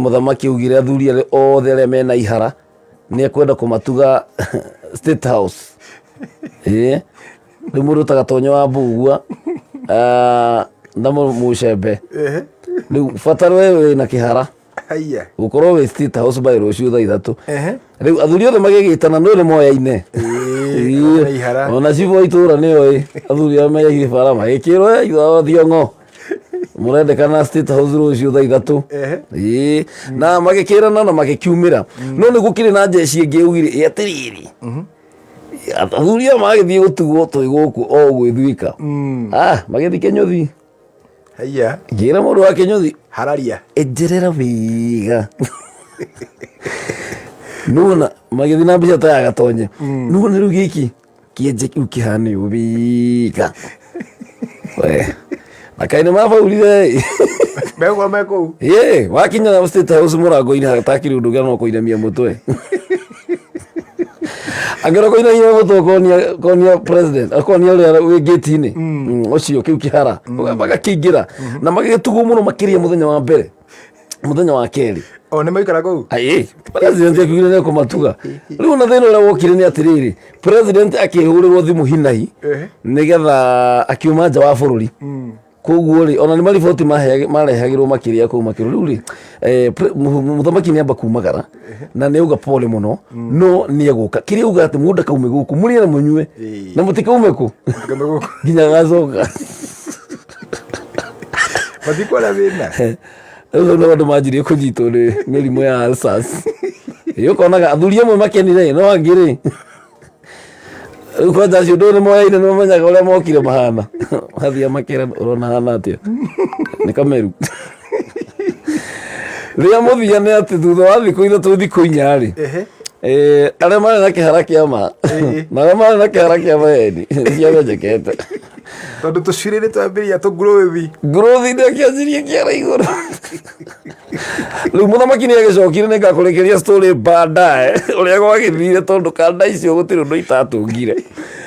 Mũthamaki augire athuri arĩa othe arĩa mena ihara nĩ ekwenda kũmatuga State House. Ĩĩ, rĩu mũndũ ta Gatonyo wa Mbugua, ah, na Mũcembe, rĩu bata we wĩna kĩhara. Haiya. Gũkorwo wĩ State House by rũciũ thaa 3. Ehe. Rĩu athuri othe magĩgĩtana no nĩ moyaine. Ĩĩ, ona ihara. Ona cibũ wa itũra nĩoĩ athuri arĩa meyaire bara magĩkĩrwo itha thiong'o mũrendekana State House rũciũ thaa 3. Ehe. Ĩĩ, na magĩkĩrana na magĩkiumĩra, no nĩ gũkĩrĩ na njeci ĩngĩ yaugire, "Ĩ atĩrĩrĩ, athuri aya magĩthiĩ gũtugwo twĩ gũkũ o ũguo ithuika." Ah, magĩthiĩ kĩnyũthi. Haiya. Ngĩra mũndũ wa kĩnyũthi, hararia, enjerera wega. Nona magĩthiĩ na mbica ta ya Gatonye. Nona rĩu gĩkĩ kĩenje kĩu kĩhana ũũ wega we, na kaĩ nĩ mabaurire ĩ. Megũkorwo me kũu. Ĩ, wakinya State House mũrango-inĩ hatakĩrĩ ũndũ ũngĩ no kũinamia mũtwe. Angĩrwo kũinamia mũtwe ũkonia president, ũkonia ũrĩa wĩ gate-inĩ ũcio kĩu kĩhara magakĩingĩra na magĩgĩtugwo mũno makĩria mũthenya wa mbere, mũthenya wa kerĩ. O nĩ maikara kũu. Aĩ, president akiugire nĩ ekũmatuga. Rĩu ona thĩna ũrĩa wokire nĩ atĩrĩrĩ, president akĩhũrĩrwo thimũ hinahi nĩgetha akiuma nja wa bũrũri. Koguo rĩ, ona nĩ mariboti marehagĩrwo makĩria kũu makĩrwo rĩu rĩ, mũthamaki nĩ amba kumagara na nĩ auga pole mũno, no nĩ egũka. Kĩrĩa auga atĩ mũndũ ndakaume gũkũ, mũrĩe na mũnyue na mũtikaume kũ Mũtikaume gũkũ. Nginya agacoka. Matikuona thĩna. Rĩu nĩ andũ manjirie kũnyitwo nĩ mĩrimũ ya ulcers. Ĩ, ũkonaga athuri amwe makenire, no angĩ rĩ, rĩu kwanja acio ndũĩ nĩ moyaine, nĩ mamenyaga ũrĩa mokire mahana, mathiĩ makera ũrona hana atĩa nĩ kameru. Rĩrĩa mũthia nĩ atĩ thutha wa thikũ 3, thikũ 4 rĩ, arĩa marĩ na kĩhara kĩa ma na arĩa marĩ na kĩhara kĩa maheni ciamenyekete. Tondũ tũcuĩrĩ nĩ twambĩrĩria tũngurũthi. Ngũrũthi nĩ akĩanjirie kĩara igũrũ. Rĩu mũthamaki nĩ agĩcokire, nĩ ngakũrĩkĩria story baadaye ũrĩa gwagĩthire, tondũ kanda icio gũtirĩ ũndũ itatũngire.